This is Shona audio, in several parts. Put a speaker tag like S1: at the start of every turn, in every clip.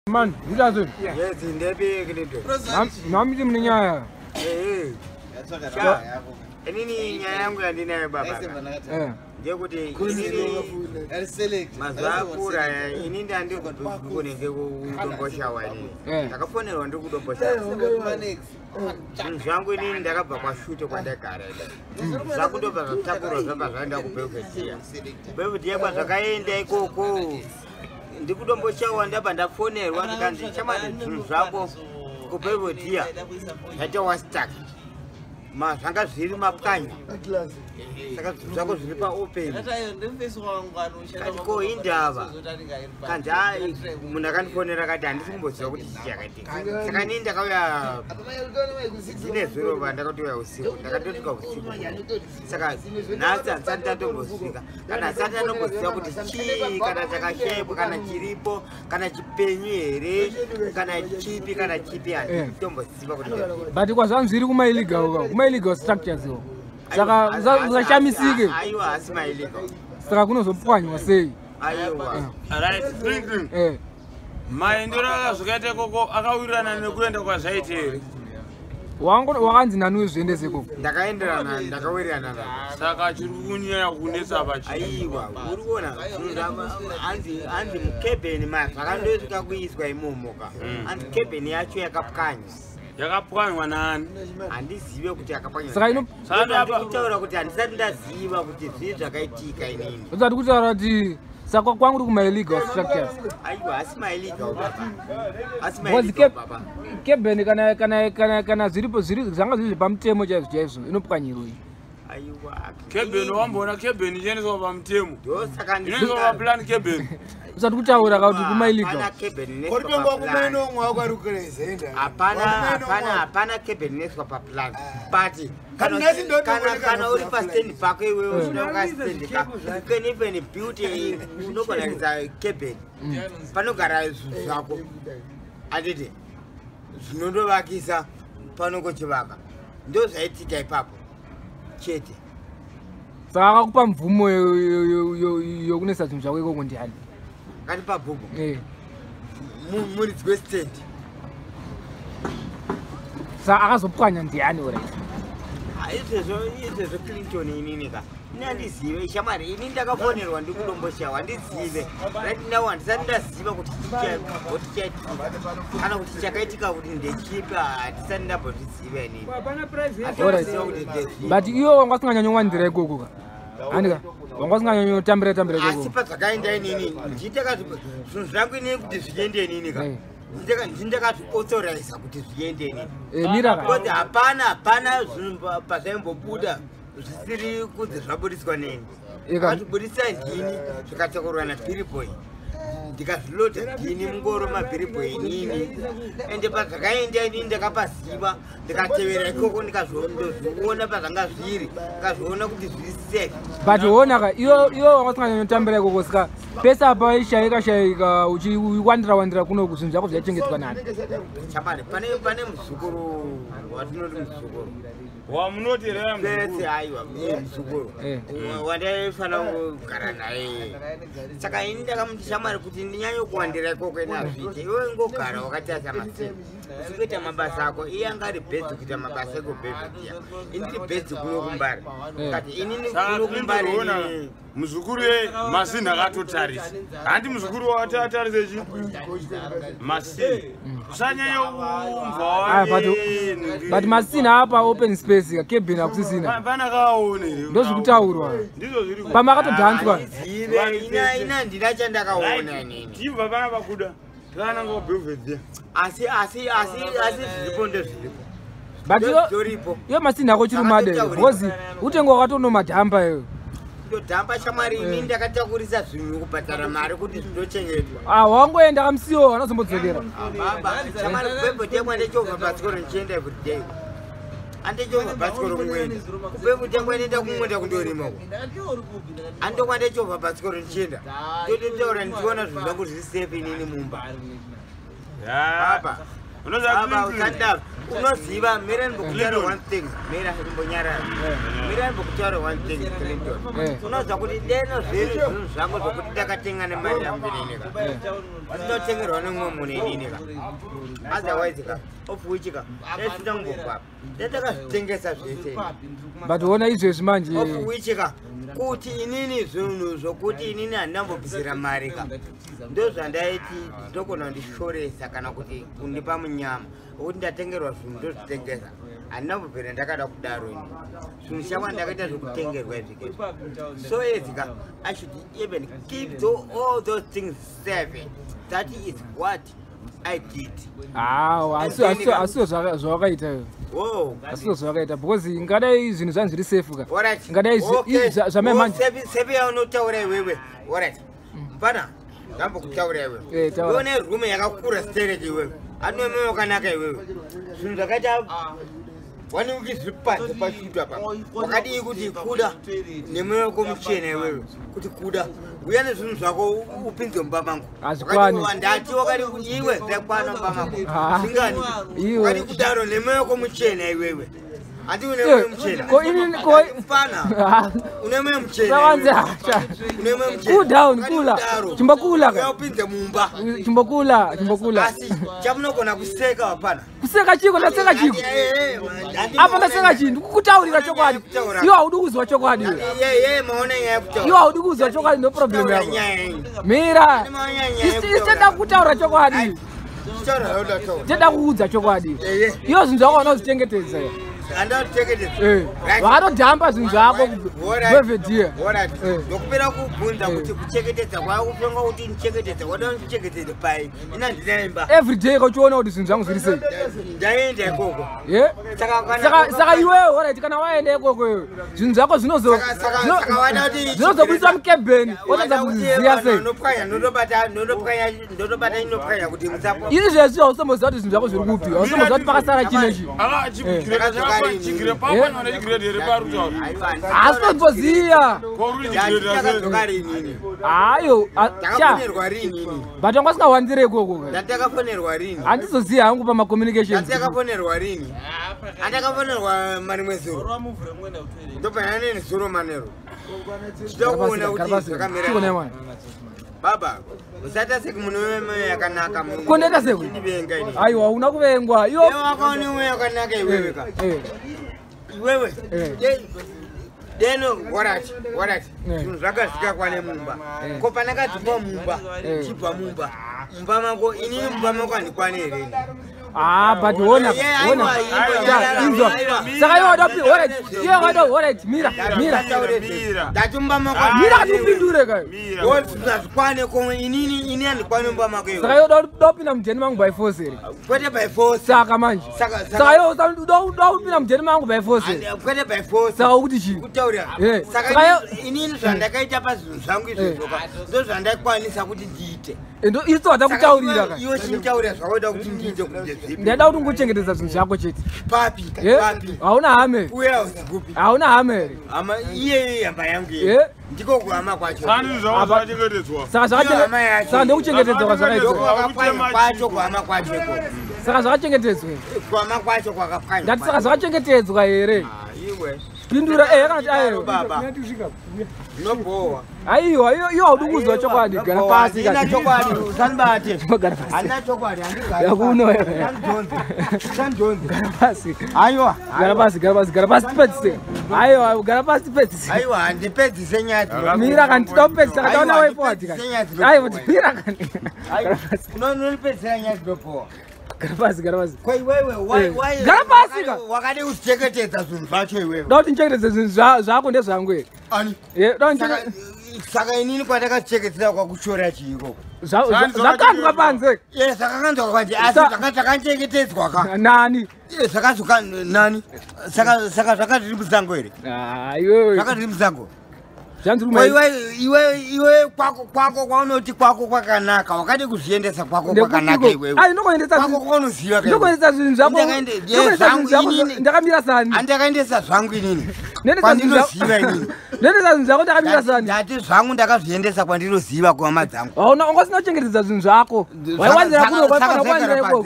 S1: Man, uchazo.
S2: Yes, ndepi Clinton.
S1: Namiti mune nyaya.
S2: Eh. Sha. Inini nyaya yangu yandinayo baba. Ndeyekuti inini mazuva akura ini ndandiri kunenge kudomboshawa inini. Ndakafonerwa ndiri kudomboshawa. Zvinhu zvangu inini ndakabva kwaShute kwandagara ini. Zvakundobva zvatakurwa zvabva zvaenda kuBelvedere. Belvedere kwazvakaenda ikoko. Ndikudomboshawa ndabva ndafonerwa ndikanzi chamani zvinhu zvako kuBelvedere zvaita wastuck. Zvanga zviri mapwanya. Saka zvinhu zvako zviri paopen. Kati ko indava. Kanzi hai munhu akandifonera akati handisi kumboziva kuti chii chakaitika. Saka inini ndakauya ndine zuro ndakatouya usiku ndakatosvika usiku. Saka nhasi handisati ndatombosvika. Kana handisati ndatomboziva kuti chii kana chakashaikwa kana chiripo kana chipenyu here kana chipi kana chipi handitomboziva kuti ndezvipi.
S1: But kwazvanzi zviri kumaillegal kumaillegal structures iwo. Saka usashamisike.
S2: Aiwa hasi maillegal.
S1: Saka kunozopwanywa sei?
S2: Aiwa.
S3: Right, Clinton. Maendero akazvikaita ikoko akawirirana nekuenda kwazvaita here?
S1: Wakanzi nani uzviendese ikoko?
S2: Ndakaenderana, ndakawirirana nazvo.
S3: Saka chiri kunyanya kunetsa apa chii?
S2: Aiwa, uri kuona hanzi mukebheni ma zvakandosvika kuiswa imomo ka. Hanzi kebheni yacho yakapwanywa.
S3: Yakapwanywa nani?
S2: Handizive kuti yakapwanywa.
S1: Saka ino
S2: Saka kutaura kuti handisati ndaziva kuti zvii zvakaitika inini.
S1: Usati kutaura kuti saka kwangu uri kumaillegal structures.
S2: Aiwa, asi maillegal baba. Asi
S1: Because
S2: maillegal baba.
S1: kebheni kana kana kana kana zviripo zviri zvanga zviri zvepamutemo chaizvo chaizvo inopwanyirwei?
S2: Aiwa.
S3: Kebheni wamboona kebheni ichiendeswa pamutemo.
S2: Ndosaka
S3: Inoiswa paplan kebheni.
S1: Usati kutaura ka kuti kumaillegal.
S2: Hapana kebheni inoswa
S4: Koritongo
S2: paplan.
S4: kumeno mwako ari kurezenda.
S2: Hapana hapana hapana kebheni inoswa paplan. But
S4: Kana nhasi ndo
S2: kana kana uri
S4: ndongooneka
S2: pastand pako iwewe uchida kukastand ka you can even build unogona kuisa kebheni. Panogara zvinhu zvako. Handiti zvinondovakisa panongochivaka. Ndozvaitika ipapo. Chete.
S1: Saka akakupa mvumo yokunesa zvinhu zvako ikoko ndiani?
S2: Akatipa bhuku. Muridzi westand.
S1: Saka akazopwanya ndiani ora?
S2: Izvezvo Clinton inini ka. Ini handizive shamwari ini ndakafonerwa ndikudomboshawa handizive. Right now handisati ndaziva kuti chaitika kana kuti chakaitika kuti ndechipi handisati ndambozviziva inini. Handiziva kuti ndezvipi.
S1: But iwe wanga usinganyanyowandira ikoko ka. Handika wanga usinganyanyotambira tambira
S2: Asi
S1: ikoko.
S2: pazvakaenda inini zvinhu zvangu inini kuti zviende inini ka. Ndindakazviauthoriza kuti zviende inini.
S1: Mira ka.
S2: Because hapana zvinhu pazvaimbobuda zvisiri kunzi zvabudiswa neni. Akazvibudisa ndini zvikatakurwa naBillboy. Ndikazvilodha ndini mungoro maBillboy inini. Ende pazvakaenda inini ndakapaziva ndikatevera ikoko ndikazviona pazvanga zviri ndikazviona kuti zviri safe.
S1: But ona ka iwe wanga usinganyanyotambira ikoko saka pese apa waishaika shaika uchiwandira wandira kunoku zvinhu zvako zvaichengetwa nani?
S2: Chamani pane muzukuru watinoti muzukuru.
S3: Wamunoti here
S2: Pese
S3: muzukuru?
S2: aiwa muzukuru. Wandaifanira kugara naye. Saka ini ndakamuti shamwari kuti ndinyanye kuwandira ikoko ine hazviite. Iwe ingogara wakatarisa masini. Uchingoita mabasa ako. Iye anga ari bhedzi kuita mabasa ekuBelvedere. Ini ndiri bhedzi kuno kuMbare. Kati inini kuno kuMbare inini.
S3: Muzukuru ye masini akatotarisa. Handi muzukuru watatarisa chi? Masini. Usanyanya kumva
S1: But masini apa open space ka kebheni hakusisina.
S3: Pana kaone here?
S1: Ndozvikutaurwa.
S3: Ndizvo zviri.
S1: Pamakatodhanswa.
S2: Handizive ina handina chandakaona inini.
S3: Tibva pana pakuda. Takananga kuBelvedere.
S2: Asi asi asi asi zviripo ndezviripo.
S1: But iwe masini ako chiri made because utengo wakatonomadhamba iwe.
S2: Ndodhamba shamwari ini ndakatakurisa zvinhu kubhadhara mari kuti zvindochengetwa.
S1: Ah, wangoenda kamusiwo anozombodzokera.
S2: Baba, shamwari kubhebhodhea kwandichovha bhasikoro ndichienda everyday. Andichovha bhasikoro kumwenda. Kubhebhodhea kwandienda kumwenda kundorima uko. Andokwandichovha bhasikoro ndichienda. Ndototaura ndichiona zvinhu zvangu zviri safe inini mumba. Baba. Unoziva unoziva mira ndikutaura one thing, mira ndimbonyarara, mira ndikutaura one thing, Clinton. Unoziva kuti deno zviri zvinhu zvangu zvokuti ndakatenga nemari yangu inini ka, ndinotengerwa nemumwe munhu inini ka, otherwise ka, of which ka desina kumbobva ndakazvitengesa zvese.
S1: But ona izvezvi manje,
S2: of which ka, kuti inini zvinhu zvokuti inini handambobvisira mari ka, ndozvandaiti ndogona kundishoresa kana kuti kundipa munyama wekuti ndatengerwa zvinhu ndozvitengesa. Handinambobvira ndakada kudaro ini. Zvinhu chakwa ndakaita zvekutengerwa izvike. So ezika I should even keep all those things safe. That is what I did.
S1: Asiwo zvawakaita iwe, asiwo zvawakaita, because ingadai zvinhu zvangu zviri safe ka, ingadai zvamai manje.
S2: Safe yaunotaura iwewe, alright, mpana ndambokutaura iwewe, ione rume yakakura stereki iwewe, anoeme wakanaka iwewe, zvinhu zvakaita waneuki zviri panze pashuta pa, wakadii kuti kuda nemweko muchena iwewe, kuti kuda uya nezvinhu zvako upinze mumba mangu? Ndati wakadi iwe zvakwana mumba mako zvingani? Wakadi kudaro nemweko muchena iwewe? Handi une mwoyo muchena pana, une mwoyo muchena, une mwoyo muchena.
S1: Cool down, kula chimbokula,
S2: upinze mumba.
S1: Chimbokula, chimbokula.
S2: Asi chamunogona kuseka hapana.
S1: Kuseka chiko? Ndaseka chiko apa? Ndaseka chii? Ndikukutaurira chokwadi, iwe haudi kuzwa chokwadi. Iwe haudi kuzwa chokwadi, ndo problem yako. Mira, isitenda kutaura chokwadi, tenda kuudza chokwadi. Iyo zvinhu zvako vanozvichengetedza, vakatodhamba zvinhu zvako bevhedhia.
S2: Ndokupera kubvunza kuti kuchengetedza kwakufunga kuti ndichengetedza, wada ndichengetedze pai? Ina ndinaimba.
S1: Everyday kauchiona kuti zvinhu zvangu zviri sei.
S2: Ndaenda ikoko.
S1: Saka iwewe, alright, kana waenda ikoko iwewe, zvinhu zvako zvinozobudiswa mukebheni, wotadza kuziya sei?
S2: Ndotobata inopwanya kuti musapo.
S1: Izvezvi hausomboziva kuti zvinhu zvako zviri kupi, hausomboziva kuti pakasara chinechi. Asitomboziya hayo, but wanga usingawandire ikoko.
S2: Ndakafonerwa rini?
S1: Handizoziva hangu pamacommunications.
S2: Ndakafonerwa rini? Andakafonerwa marimwe zuro, ndobva neni zuro manero chitokuona kuti zvakamira. Baba, usaita seki munhu wemwoyo yakanaka.
S1: Kondaita seku? Aiwa, una kuvengwa.
S2: Iwe wakaone mwoyo yakanaka iwewe ka. Iwewe deno warati warati zvinhu zvakazika kwane mumba ko panakadzikwa mumba, chibva mumba, mumba mako inini, mumba mako handikwane here?
S1: Ah, but ona, ona. Inzwa. Saka iwe wada, alright. Iwe wada, alright, mira, mira.
S2: Ndati mumba mako.
S1: Mira katipindure kai.
S2: Zvazvikwane ko inini, ini handikwane mumba mako iwe.
S1: Saka iwe uda kupinda mujeni mangu by force here?
S2: Kwete by force.
S1: Saka manje. Saka iwe uda kupinda mujeni mangu by force here?
S2: Kwete by force.
S1: Saka ukuti chii?
S2: Kutaura. Saka inini zvandakaita pazvinhu zvangu izvozvo ka, ndozvandakwanisa kuti ndiite.
S1: Endo isu watakutaurira ka.
S2: Iwe chintaurira zvauda kuti ndiite kuti zvipi.
S1: Ndaida kuti ungochengetedza zvinhu zvako chete.
S2: Papi? Papi?
S1: Hauna hama here?
S2: Uye kupi?
S1: Hauna hama here?
S2: Hama iye, hama yangu iye. Ndiko kuhama kwacho.
S1: Saka saka ndokuchengetedzwa kwazvakaitwa.
S2: Kwacho kuhama kwacho iko.
S1: Saka zvakachengetedzwa.
S2: Kuhama kwacho kwakapwanya.
S1: Ndati saka zvakachengetedzwa here?
S2: Iwe.
S1: Pindura eh kana kuti ayo.
S2: Baba. Nobhowa.
S1: Aiwa, iyo haudi kuzwa chokwadi, gara pasi.
S2: Handina chokwadi, usandibate.
S1: Gara pasi.
S2: Handina chokwadi, handigari.
S1: Yakuno wewe.
S2: Usandidhonze.
S1: Gara pasi.
S2: Aiwa.
S1: Gara pasi, gara pasi, gara pasi tipedzise. Aiwa, gara pasi tipedzise.
S2: Aiwa, handipedzise nyaya.
S1: Mira kani, tida kupedzisa kana taona way forward kani. Aiwa, mira kani. Gara pasi.
S2: Unonipedzisira nyaya dzinobhowa.
S1: Gara pasi, gara pasi.
S2: Ko iwewe,
S1: Gara pasi ka.
S2: wakadi kuchengetedza zvinhu zvacho iwewe?
S1: Da kuti ndichengetedze zvinhu zvako ndezvangu here?
S2: Ani?
S1: Da.
S2: Saka inini kwandakachengetedzera kwakushora chiiko?
S1: Zvakandwa panze.
S2: Ye, zvakakandwa panze, asi zvakachengetedzwa ka.
S1: Nani?
S2: Zvakazoka nani? Saka zvakatiri musango here?
S1: Iwewe.
S2: Zvakatiri musango.
S1: Zvanzi
S2: iwe, iwe kwako kwaunoti kwako kwakanaka, wakadi kuzviendesa kwako kwakanaka iwewe?
S1: Ai, ndokuendesa
S2: kwako kwaunoziva.
S1: Ndokuendesa zvinhu zvako, ndakamira sani.
S2: Andakaendesa zvangu inini kwandinoziva inini.
S1: Ndoendesa zvinhu zvako ndakamira sani.
S2: Ndati zvangu ndakazviendesa kwandinoziva kuhama dzangu.
S1: Hauna, unga usina kuchengetedza zvinhu zvako, waiwanzira kuno, waifanira kuwanzira ikoko.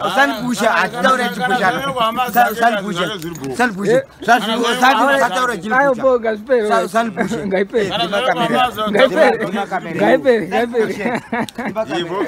S2: Usandipusha, hatitaure chipushana. Usandipusha. Usandipusha. Usataure chiri
S1: Ayo
S2: pusha.
S1: bonga zvipere.
S2: Usandipushe.
S1: Ngaipere.
S3: Kana zvave kuhama
S1: Ngaipere.
S2: Ndimakamera.
S1: Ngaipere, ngaipere.
S3: Ivo.